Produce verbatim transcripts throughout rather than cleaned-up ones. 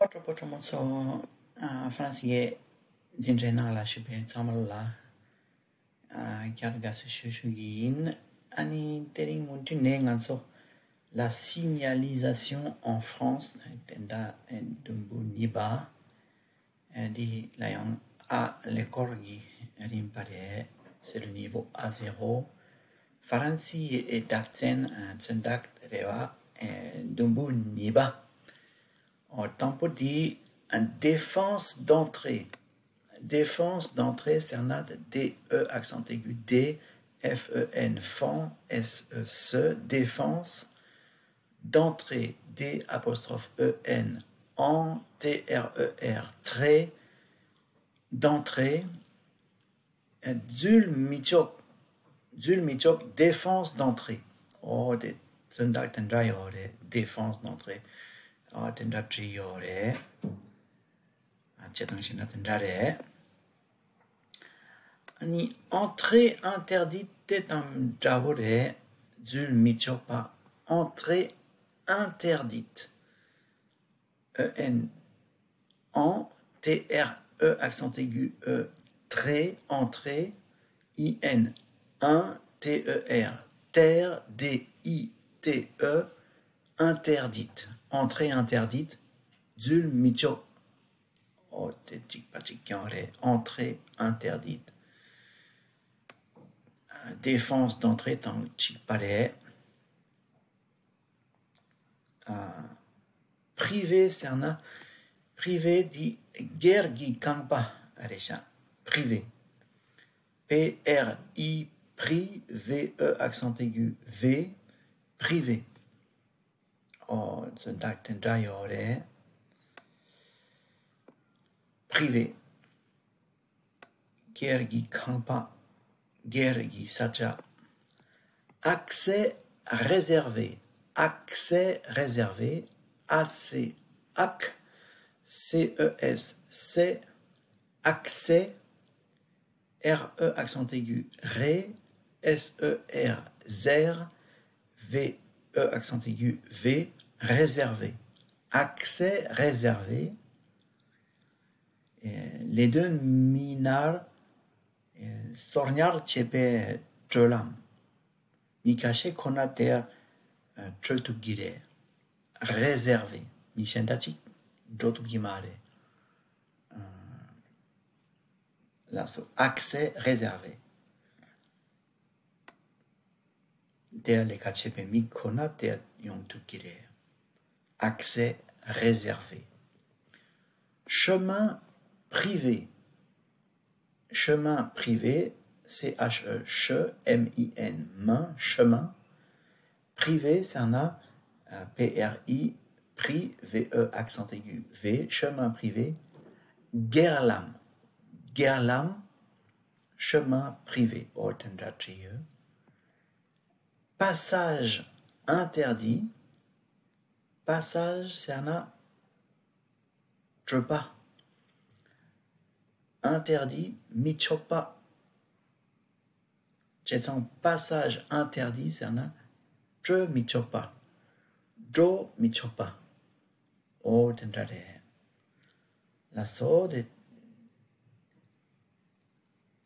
ཨོ། གྲོགས་པོ་གྲོགས་མོ་ཚོ། ཨ། ཧྥ་རན་སི་ཡི་འཛིན་གྲྭའི་ནང་ལ་ཞུགས་པའི་ཚང་མ་ལ། ཨ། བསྐྱར་དགའ་བསུ་ཞུ་ཞུ་གི་ཡིན། ཨ་ནི་དེ་རིང་མུ་མཐུད་ནས་ང་ཚོ་la signalisation en France དེ་འདྲ་དུམ་བུ་གཉིས་པ། ཨ། འདི་ལ་ཡང་ཨ་ཀླད་ཀོར་གྱི་རིམ་པ་རེད། C'est le niveau A zéro. ཧྥ་རན་སི་ཡི་རྟགས་མཚན་མཚོན་རྟགས་རེད་བ། ཨ། དུམ་བུ་གཉིས་པ། ཨོ། དང་པོ་འདི། ཨ། défense d'entrée. Défense d'entrée ཟེར་ན། D E accent aigu D, F E N, fen, S E, se, défense d'entrée, D apostrophe E N, en, T R E E, trée, d'entrée, འཛུལ་མི་ཆོག་འཛུལ་མི་ཆོག défense d'entrée. ཨོ། དེ་མཚོན་རྟགས་དེ་འདྲ་ཡོད་རེད། défense d'entrée. ཨོ། དེ་འདྲ་བྲིས་ཡོད་རེད། ཨ། སྤྱིར་བཏང་བྱས་ན་དེ་འདྲ་རེད། ཨ་ནི་entrée interdite དེ་དང་འདྲ་བོ་རེད། འཛུལ་མི་ཆོག་པ། entrée interdite. E N, en, T R E accent aigu E, trée, entrée, I N, in, T E R, ter, D I T E, interdite. Entrée interdite, འཛུལ་མི་ཆོག་ཨོ། དེ་གཅིག་པ་གཅིག་རྐྱང་རེད། Entrée interdite. Défense d'entrée དང་གཅིག་པ་རེད། ཨ། privé ཟེར་ན། privé འདི་སྒེར་གྱི་ཁང་པ་རེད་ཤག privé. P R I, pri, V E accent aigu, V, privé. ཨོ། མཚོན་རྟགས་དེ་འདྲ་ཡོད་རེད། privé. སྒེར་གྱི་ཁང་པ། སྒེར་གྱི་ས་ཆ། accès réservé. Accès réservé. A C, ac, C E S, se, accès, R E accent aigu, re, S E R, zer, V E accent aigu, ve, réservé. Accès réservé. ལས་དོན་མི་སྣར་གསོག་ཉར་བྱེད་པའི་སྤྲོད་ལམ། མི་ཁ་ཤས་ཁོ་ན་དེར་སྤྲོད་ཐུབ་ཀྱི་རེད། réservé. མི་གཞན་དག་ཅིག་འགྲོ་ཐུབ་ཀྱི་མ་རེད། ལགས་སོ། accès réservé. དེར་ལས་ཀ་བྱེད་པའི་མི་ཁོ་ན་དེར་ཡོང་ཐུབ་ཀྱི་རེད། Accès réservé. Chemin privé. Chemin privé, C H E, che, M I N, min, chemin. Privé ཟེར་ན། P R I, pri, V E accent aigu, ve, chemin privé. སྒེར་ལམ། སྒེར་ལམ། Chemin privé. ཨོ། དེ་འདྲ་བྲིས་ཡོད། Passage interdit. Passage ཟེར་ན་བགྲོད་པ། interdit མི་ཆོག་པ། བྱས་ཙང་passage interdit ཟེར་ན་བགྲོད་མི་ཆོག་པ། འགྲོ་མི་ཆོག་པ། ཨོ། དེ་འདྲ་རེད། ལགས་སོ། དེ་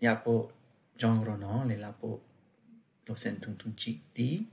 ཡག་པོ་སྦྱང་རོགས་གནང་། ལས་སླ་པོ། སློབ་ཚན་ཐུང་ཐུང་གཅིག་འདི།